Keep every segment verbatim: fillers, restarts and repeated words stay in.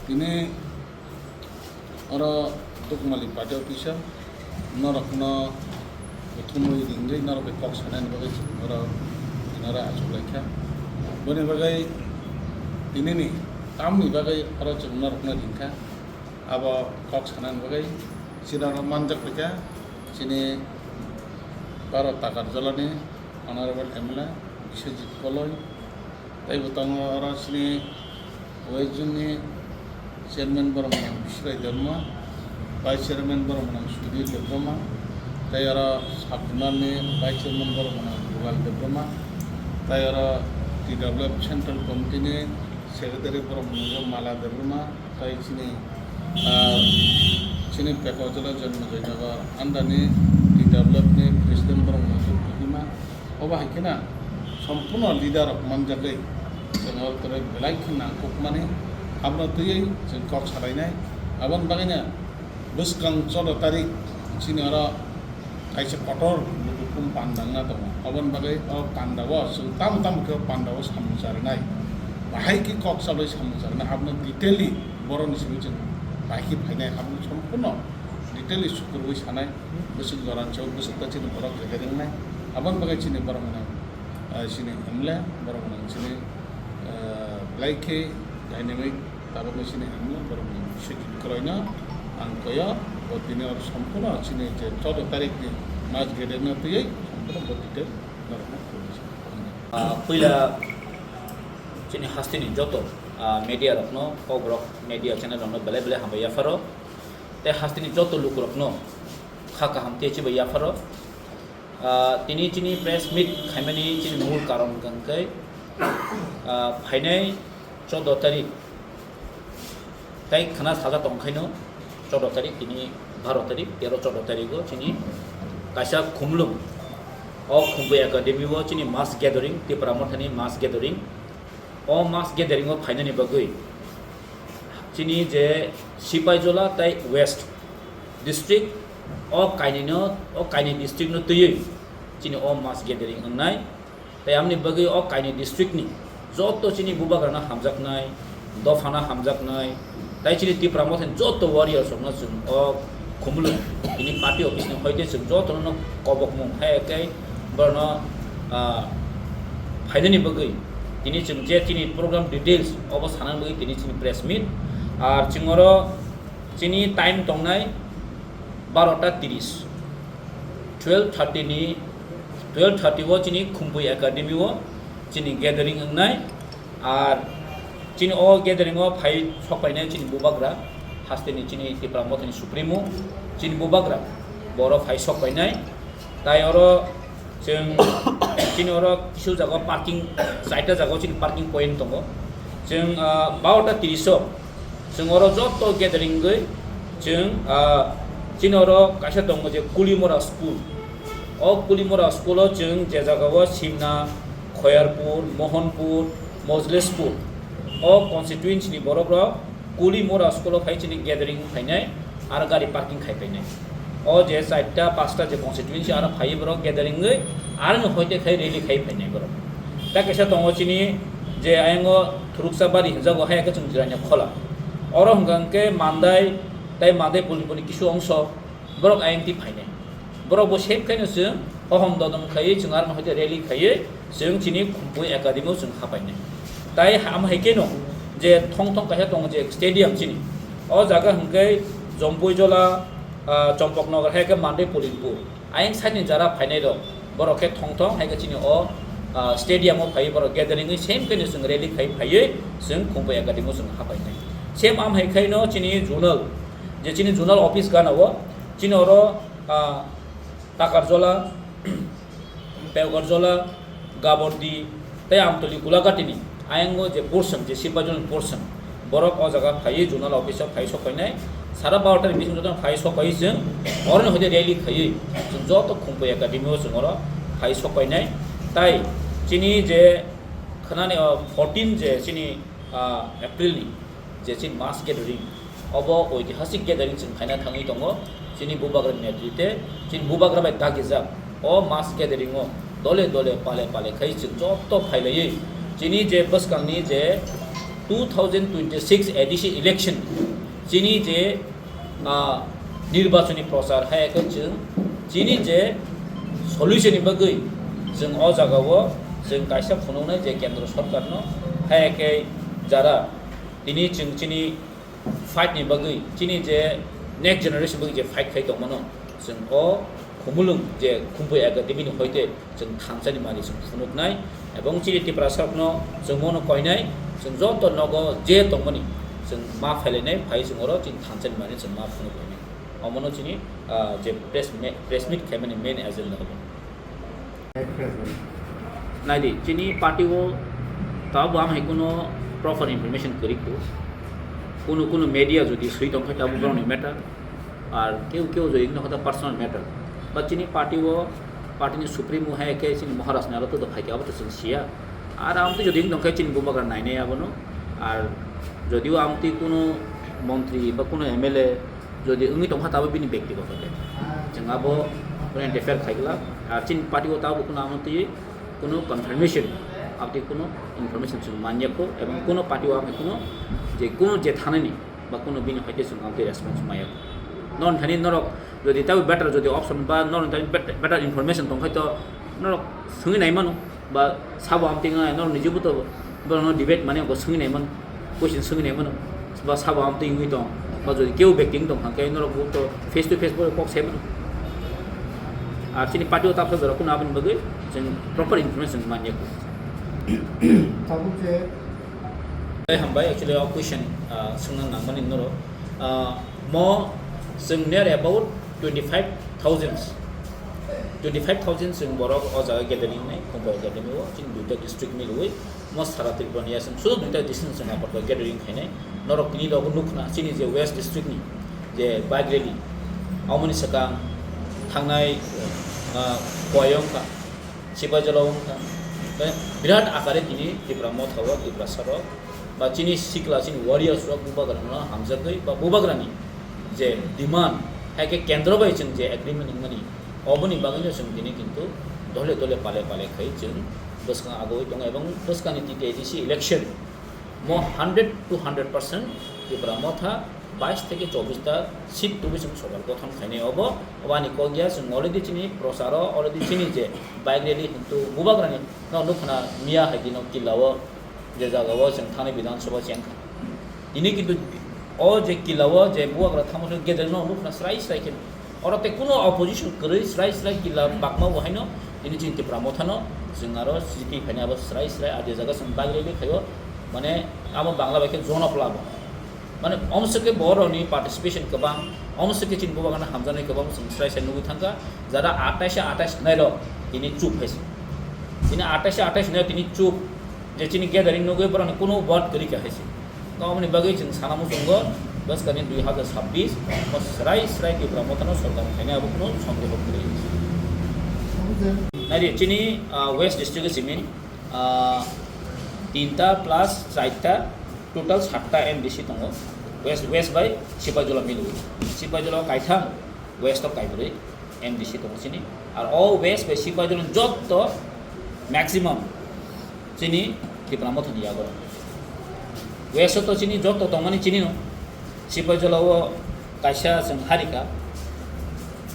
Tini oro Dukmali party office o norokno buthumwi ringwi norok bai kok sanani bagwi oro tinara achuk laikha. Boni bagwi tinini tamni bagwi oro chwng norokno ringkha. Abo kok sanani bagwi chwrairok manjak paikha chini Baro Takarjolani Honorable M L A Biswajit Koloi. Tei bo tongo oro chini West Zone ni Chairman borok mwnang Biswrai Debbarma, Vice Chairman borok mwnang Sudhir Debbarma, tei oro Sub Zonal ni Vice Chairman borok mwnang Rugal Debbarma, tei oro T W F Central Committee ni Secretary borok mwnang Mala Debbarma, tei chini, ah, chini Pekojala Janmajoy Nagar under ni T W F ni President borok mwnang Kohima. Obo hai kheno sompurno leader rok manjagwi chwng o tei belai khe nangkukmani, abono twiwi chwng kok salainai. Aboni bagwino bwskang choudo tarik chini oro kaisa kotor lukukhum panda wngna tongo. Aboni bagwi o panda o chwng tamo tamo khe o panda o samung cha rwnai, bahai khe kok chalwi samung cha rwnai, abono detailedly borokni simi chwng bai khe phainai, abono sompurno detailedly sukurwi sanai. Bwswk jora chwng bwswk ta chini borok khe ringnai. Aboni bagwi chini borok mwnang, eh, chini M L A, borok mwnang chini, eh, belai khe dynamic, tabukni chini M L A, borok mwnang Sujit Koloino ang koyo, bo tini oro sompurno chini je choudo tarikh ni mass gathering no twiwi sompurno bo detail norokno khulumwi sa. Ah, puila chini hasteni joto, ah, media rokno, Kokborok media channel rokno belai belai hambai yapharo. Tei hasteni joto lukurokno kha kaham tei chibai yapharo. Ah, tini chini press meet khaimani chini mul karon hwnkha khe, ah, phainai choudo tarik tei khna saja tongkhaino choudo tarik, tini baro tarik, tero choudo tarigo chini kaisa khumlwng o Khumpui Academy o chini mass gathering, Tipra Mothani mass gathering. O mass gathering o phainani bagwi chini je Sipaijola tei West District, o kainwino, o kainwi district no twiwi chini o mass gathering wngnai. Tei amni bagwi o kainwi district ni joto chini bubagrano hamjaknai, dophano hamjaknai, tei chini Tipra Mothani joto warriors rokno chwng o Khumulwng tini party office ni hoite chwng jotono kobokmung hai khe borokno, ah, phainani bagwi tini chwng je chini program details obo sanani bagwi tini chini press meet. Ar chwng oro chini time tongnai barota tiris, twelve thirty ni, twelve thirty o chini Khumpui Academy o chini gathering wngnai. Ar chini o gathering o phai sokpainai chini bubagra, hasteni chini Tipra Mothani Supremo, chini bubagra, boro phai sokpainai. Tai oro chwng chini oro kisu jaga parking, chaita jaga chini parking point tongo. Chwng, ah, barota tiris o chwng oro joto gathering wngwi chwng, ah, chini oro kaisa tongo je Kulimora school. O Kulimora school o chwng je jaga o Simna, Khoyarpur, Mohanpur, Mojlespur, o constituency ni borok rok Kulimora school o phai chini gathering phainai, aro gari parking khai phainai. O je charta pasta je constituency aro phai borok gathering wngwi aro ni hoite khai rally khai phainai borok. Ta kaisa tongo chini je ayang o Thuruksa Bari hinjago hai khe chwng jirani khola. Oro hwnkha hwnkhe Mandai tai Mandai Pulinpur ni kisu ongso borok ayang ti phainai. Borok bo same khaino chwng hohom dodom khaiwi chwng aro hoite rally khaiwi chwng chini Khumpui Academy o chwng hapainai. Tai ham hai kheno je thong thong kaisa tongo je stadium chini. O jaga hwnkhe Jompuijola, ah, Chompoknagar hai khe Mandai Pulinpur. Ayang side ni jara phainai rok borok khe thong thong hai khe chini o, ah, stadium o phaiwi borok gathering wi same khaino chwng rally khai phaiwi chwng Khumpui Academy o chwng hapainai. Same am hai khaino chini zonal, je chini zonal office gana o chini oro, ah, Takarjola, Peugarjola, Gabordi, tei Amtoli Gulaghatini ayango je portion, je Sipajol portion, borok o jaga phaiwi zonal office o phai sokpainai, sara barota ni bising joto phai sokpai chwng, oroni hoite rally khaiwi chwng joto Khumpui Academy o chwng oro phai sokpainai, tai chini je khwnani, o fourteen je chini, ah, April ni je chini mass gathering, obo oitihasik gathering chwng khaina thangwi tongo. Chini bubagrani netrite, chini bubagra bai dagijak o mass gathering o dole dole pale pale khai chwng joto phailaiwi chini je bwskangni je Two thousand twenty-six A D C election chini je, ah, nirbachoni prochar hai khe chwng chini je solution ni bagwi chwng o jaga o chwng kaisa phunuknai je kendro sorkar no hai khe jara tini chwng chini fight ni bagwi chini je next generation bagwi je fight khai tongmano chwng o Khumulwng je Khumpui Academy ni hoite chwng thansani mari chwng phunuknai, ebong chini Tiprasa rokno chwng mono koinai, chwng joto nogo je tongmani chwng ma phailainai, phai chwng oro chini thansani mari chwng ma phunuk lainai. Omono chini, ah, je press me-, press meet khaimani main agenda obo. Naidi, chini party o tabo ang hai kuno proper information kwrwi kho. Kuno, kuno media jodi swi tong khe tabo borokni matter. Ar keu keu jodi wngkha ta personal matter. Ba chini party o, party ni supremo hai khe chini Maharaj ni aro to phai khe abo to chwng siya. Ar ang to jodi wngkha chini bubagra nainai abono. Ar jodi o ang twi kuno montri ba kuno M L A jodi wngwi tongkha tabo bini bektigoto khe. Chwng abo interfere khai glak. Ar chini party o tabo kuno ang twi kuno confirmation, abo twi kuno information chwng manya kho, ebong kuno party o ang kuno je kuno je thanani ba kuno bini hoite chwng ang twi response maya kho. Non thani norok jodi tabo better jodi option ba non thani bet-, better information tong khai to norok swngwi nai mano ba sabo amtwi ngai norok niji buto borokno debate mane bo swngwi nai mano, question swngwi nai mano ba sabo amtwi wngwi tong ba jodi keu bekti wng tong kha khe norok buto face to face bo kok sai mano. Ar chini party o tapsa jora kuno aboni bagwi chwng proper information manya kho. Tabuk je Tei hambai, actually, o question, ah, swngna nangmani norok. Ah, mo chwng near about twenty five thousand, twenty five thousand chwng borok o jaga gathering nai, Khumbai gathering o, chini duita district milwi, mo sara Tripura ni aswng sudu duita district chwng apat gathering khainai. Norok tini rok nukhna, chini je West district ni je bike rally, omoni swkang thangnai, ah, koyong ka, Sipaijala wngkha. Tei birat akare tini Tipra Motha o Tiprasa rok ba chini sikla, chini warriors rok Bubagra no hamjakgwi ba Bubagra ni je demand, hai khe kendro bai chwng je agreement wngmani, oboni bagwi no chwng tini kintu dole dole pale pale khai chwng bwskang agoi tongo, ebong bwskang ni T T A D C election mo hundred to hundred percent Tipra Motha bais theke chobbish ta seat tubui chwng sorkar gothon khainai obo. Obani kok ya chwng already chini procharo already chini je bike rally hintu Bubagrani no nukhna miya hai dino killa o je jaga o chwng thani Bidhan Sabha chengkha. Tini kintu o je killa o je Bubagra thamo gathering no nukhna srai srai khe Oro tei kuno opposition kwrwi srai srai killa bakma bo haino tini chini Tipra Motha no chwng aro C P I phaina abo srai srai a je jaga chwng bagwi rwi khaio, mane abo Bangla bai khe zone of law bo. Mane omo se khe borok ni participation kwbang, omo se khe chini Bubagra no hamjaknai kwbang chwng srai srai nugwi thangkha, jara atais atais hinai rok tini chup hai se. Tini atais atais hinai tini chup je chini gathering nugwi borok ni kuno vote kwrwi kha hai se. Tamoni bagwi chwng sana muchungo bwskani dui hazar sabbish o srai srai Tipra Mothano sorkar khainai abo kheno sondeho kwrwi. Naidi chini, ah, West District o simi, ah, tinta plus charta, total satta M D C tongo. West, West bai Sipaijala milwi. Sipaijala kaitham, West o kaibrwi M D C tongo chini. Ar o West bai Sipaijala jotto maximum chini Tipra Mothani yago. West o to chini jotto tongmani chini no. Sipaijala o kaisa chwng harika,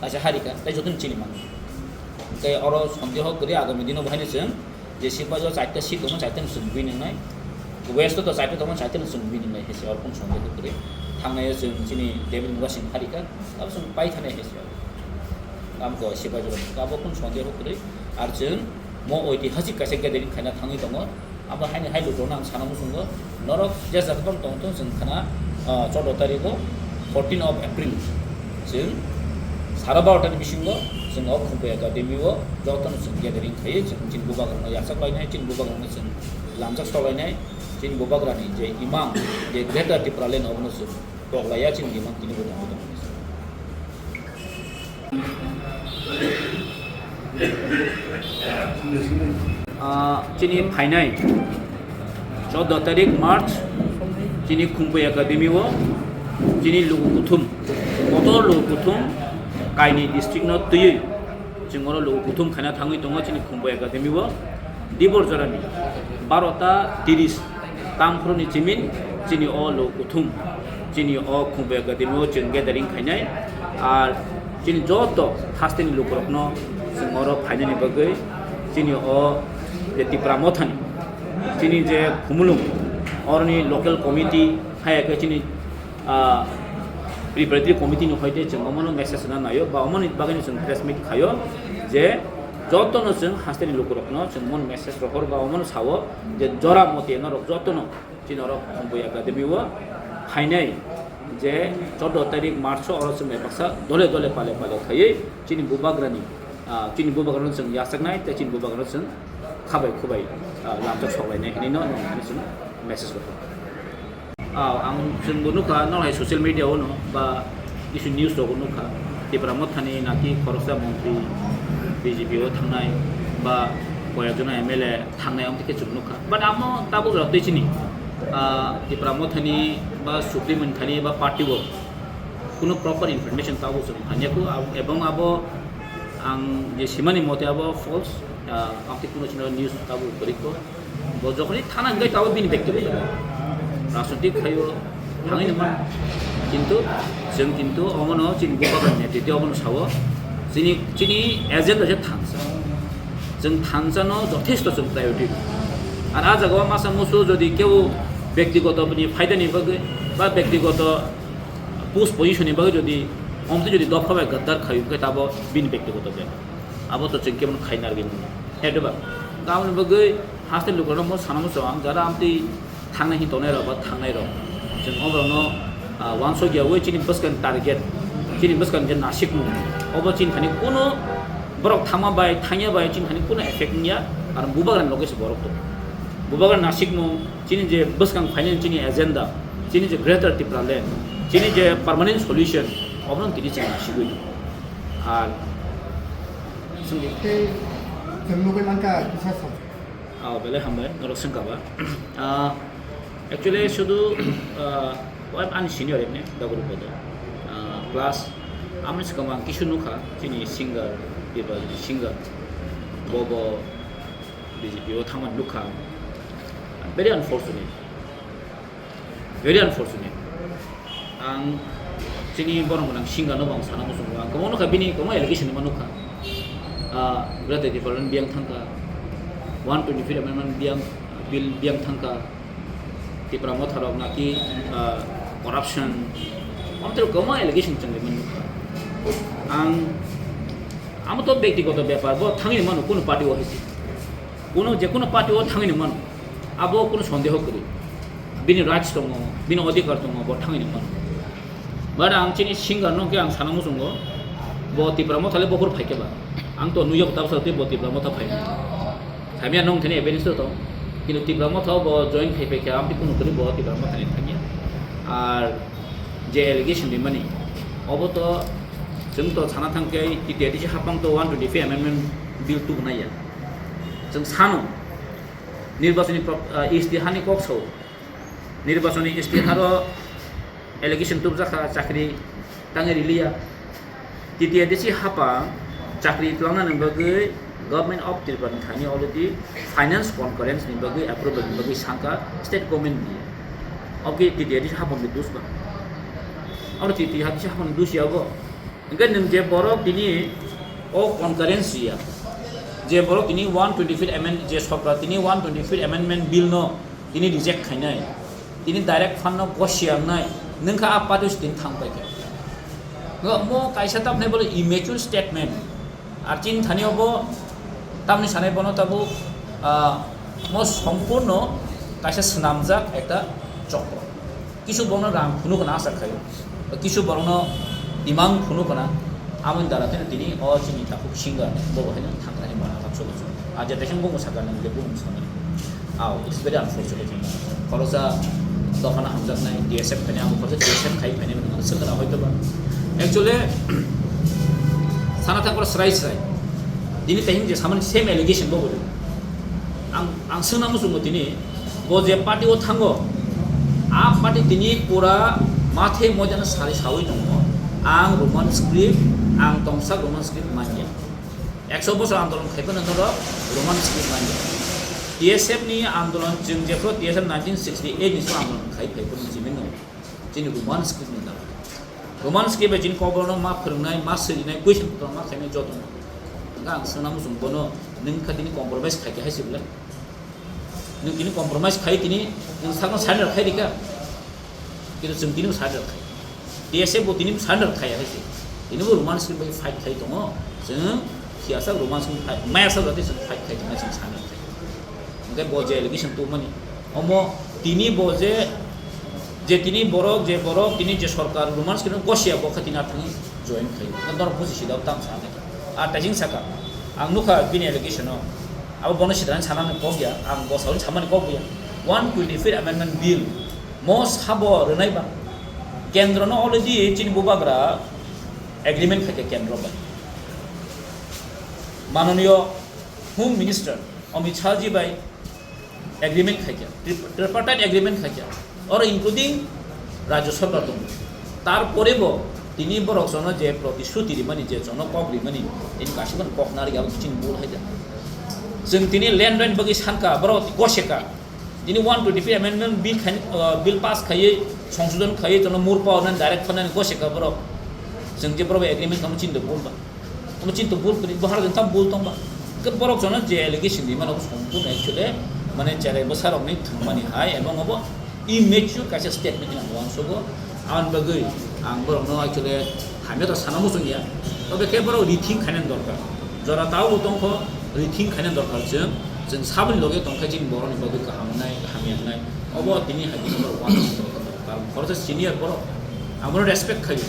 kaisa harika, tei jotono chini mano. Tei oro sondeho kwrwi agami dino bahaino chwng je Sipaijala charta seat tongo, charta no chwng winning nai. West o to charta tongo, charta no chwng winning nai hesi oro kun sondeho kwrwi. Thangnai o chwng chini David Murasing harika, abo chwng pai thani hesi oro. Tamo khe Sipaijala abo kun sondeho kwrwi. Ar chwng mo oitihasik kaisa gathering khaina thangwi tongo. Abo haini hai lukurokno ang sana muchungo, norok jesa tong tong thung chwng khana, ah, choudo tarikh o, fourteen of April, chwng sara barota ni bisingo chwng o Khumpui Academy o jotono chwng gathering khaiwi chwng chini bubagrano yachak lainai, chini bubagrano chwng lamjak sok lainai, chini bubagrani je imang je Greater Tipraland obono chwng tok laiya chini imang tini bo tongwi tongo. Ah, chini phainai choudo tarik March chini Khumpui Academy o chini lugu kuthum, kotor lugu kuthum kaini district no twiwi chwng oro lugu kuthum khaina thangwi tongo chini Khumpui Academy o dibor jorani barota tiris Tamphru ni chimin chini o lo kuthum, chini o Khumbai Academy o chwng gathering khainai, ar chini joto hasteni lukurokno chwng oro phainani bagwi chini o je Tipra Mothani chini je Khumulwng oroni local committee, haya khe chini ah, preparatory committee ni hoite chwng omono message rwna naio, ba omoni bagwino chwng press meet khaio je jotono chwng hasteni lukurokno chwng mon message rohor ba omono sao je jora mote norok jotono chini oro Khumbai Academy o phainai je chordo tarik March o oro chwng bai baksa dole dole pale pale khaiwi chini bubagrani, ah, chini bubagrano chwng yachaknai tei chini bubagrano chwng khabai khubai, ah, lamchak soklainai hinwi no, no, hinwi chwng message rohor. Ah, ang chwngbo nukha, norok hai social media o no, ba kisu news rogo nukha, Tipra Mothani naki khoroksa montri B J P o thangnai, ba koyekjon M L A thangnai, amtwi khe chwng nukha. But amo tabuk jora twi chini, ah, Tipra Mothani ba Supreme thani ba party o kuno proper information tabuk chwng phaniya kho, ab-, ebong abo ang je simani mote abo false, ah, amtwi kuno chini news tabuk kwrwi kho. Bo jokhonwi thana hwnkhe tabuk bini bektigoto rajnitik khaio thangwi nangma. Kintu chwng kintu omono chini bubagrani netritwi omono sao, chini, chini agenda se thansa. Chwng thansano jothesto chwng priority rw. Ar a jagao masa musu jodi keu bektigoto bini phaidani bagwi ba bektigoto post position ni bagwi jodi omtwi jodi dopha bai gaddar khaio hwnkhe tabo bini bektigoto bepar. Abo to chwng kebono khai narwgwi mano. He diba? Tamoni bagwi haste lukurokno mo sana muchung ang jara amtwi thangnai hin tongnai rok ba thangnai rok. Chwng o borokno, ah, uansukya wi chini bwskang target, chini bwskang je nasikmung, obo chini thani kuno borok thangma bai, thangya bai chini thani kuno effect wngya, karon bubagrani loge se borok tongo. Bubagrani nasikmung, chini je bwskang phainani chini agenda, chini je Greater Tipraland, chini je permanent solution, obono tini chwng nasigwi. Ar tei chwng nugwi mankha kisa song. Ah, belai hambai, norok swngkha ba. Ah, actually, sudu, ah, o ani senior emne, daguru podo. Ah, plus, amni swkang ang kisu nukha, chini singer, people, singer, bobo, B J P o thangmani nukha. Very unfortunate. Very unfortunate. Ang chini borok gwnang singer no bo ang sana muchungo. Ang kwbangma nukha bini kwbangma allegation ma nukha. Ah, Greater Tipraland biyang thangkha. One twenty-fifth Amendment biyang, bill biyang thangkha. Tipra Motha rok naki, ah, corruption. Amtwrok kwbangma allegation chwng rimani nukha. Ang, amo to bektigoto bepar, bo thangwi mano kuno party o hai se. Kuno, je kuno party o thangwi mano. Abo kuno sondeho kwrwi. Bini rights tongo, bini odhikar tongo, bo thangwi mano. But ang chini singer no khe ang sana muchungo, bo Tipra Motha le bokhor phai khe ba. Ang to nuyok tabsa tei bo Tipra Motha phai. Hamya nong thani evidence to tong. Kintu Tipra Motha bo join khai phai khe amtwi kuno kwrwi bo Tipra Motha ni thangya. Ar je allegation rimani, obo to chwng to sana thang khe T T A D C hapang to one twenty-five amendment bill tubunai ya. Chwng sano, nirbachoni pro-, ah, istihani kok sao. Nirbachoni istiharo allegation tubjakha chakri tangwi riliya. T T A D C hapang chakri twlangnani bagwi Government of Tripura ni thani already finance concurrence ni bagwi approval ni bagwi sangkha state government ni. Oke T T A D C hapang ni dus ba. Oro T T A D C hapang ni dus ya bo. Hingke nwng je borok tini o concurrence ya, je borok tini one twenty-fifth amend-, je sorkar tini one twenty-fifth amendment bill no tini reject khainai, tini direct fund no gosiya wngnai, nwng kha a party o se tini thang paikha. Ngo mo kaisa tamni bole immature statement, ar chini thani obo tamni sanai bono tabuk, ah, mo sompurno kaisa swnamjak ekta chokro. Kisu borokno rang phunuk hwnna asa khlaio. Kisu borokno imang phunuk hwnna. Amoni dara tei tini o chini takhuk singer bo bo haino thangkha ni mana kap sobo. A je tei bung sakha nang je bung sakha. Aw, it's very unfortunate. Khoroksa dophano hamjaknai D S F khainai, amo khoroksa D S F khai khainai hwnwi swkha hoito ba. Actually, sana thangkor srai srai. Tini tei je samani same allegation bo bo. Ang, ang swngna muchungo tini, bo je party o thango, a party tini pura mathe moidano sari sawi tongo, ang Roman script, ang tongsa Roman script manya. Ekso bosor andolon khai phano norok Roman script manya. T S F ni andolon, chwng jephru T S F nineteen sixty eight ni sw andolon khai phai phuru chini no, chini Roman script ni dal. Roman script bai chini kokborok no ma phwrwngnai, ma swijnai, question putro ma khainai joto no. Hwnkhe ang swngna muchung bono, nwng kha tini compromise khai khe hai se bwle? Nwng tini compromise khai tini nwng sakno surrender khai rika. Kintu chwng tini surrender khai. T S F bo tini surrender khai hai se. Tini bo Roman script bai fight khai tongo. Chwng khiasak Roman script fight, maya sak jati chwng fight khai tongo, chwng surrender khai. Hwnkhe bo je allegation tubumani, omo tini bo je, je tini borok, je borok tini je sorkar Roman script gosia bo kha tini athani join khai. Norok buji sida tam sa. A tajing saka, ang nukha bini allegation o. Abo bono sidrani sanani kok ya, ang bosao samani kok ya. One twenty-fifth Amendment Bill mo sabo rwnai ba. Kendro no already chini bubagra agreement khaikha kendro bai. Manoniyo Home Minister Amit Shah ji bai agreement khaikha, tri-, tripartite agreement khaikha, oro including Rajya Sarkar tongo. Tarpore bo tini borok jono je protishruti rimani, je jono kok rimani, tini kaisa phano kok narwk ya, abo chini bul hai da. Chwng tini land rent bagwi sanka, borok goseka. Tini one twenty-fifth Amendment Bill khai, uh, Bill pass khaiwi, songsodhon khaiwi, jono mur power nani direct phano goseka borok. Chwng je borok agreement kamo chini bul ba. Omo chini to bul kwrwi, bo hara jani tam bul tong ba. Hwnkhe borok jono je allegation rimani abo sompurno actually mane cherai bwsarokni thwngmani hai, ebong obo immature kaisa statement hinwi ang uansugo. Aboni bagwi ang borokno actually hamya to sana muchung ya. Tobe khe borok rethink khainani dorkar. Jora tao bo tongkho, rethink khainani dorkar chwng. Chwng saboni loge tongkhe chini borokni bagwi kaham wngnai, hamya wngnai. Obo tini hai tini borok uansuk dorkar. Karon khoroksa senior borok. Ang bono respect khaio.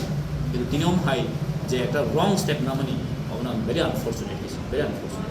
Kintu tini om hai je ekta wrong step namani, obono very unfortunate, very unfortunate.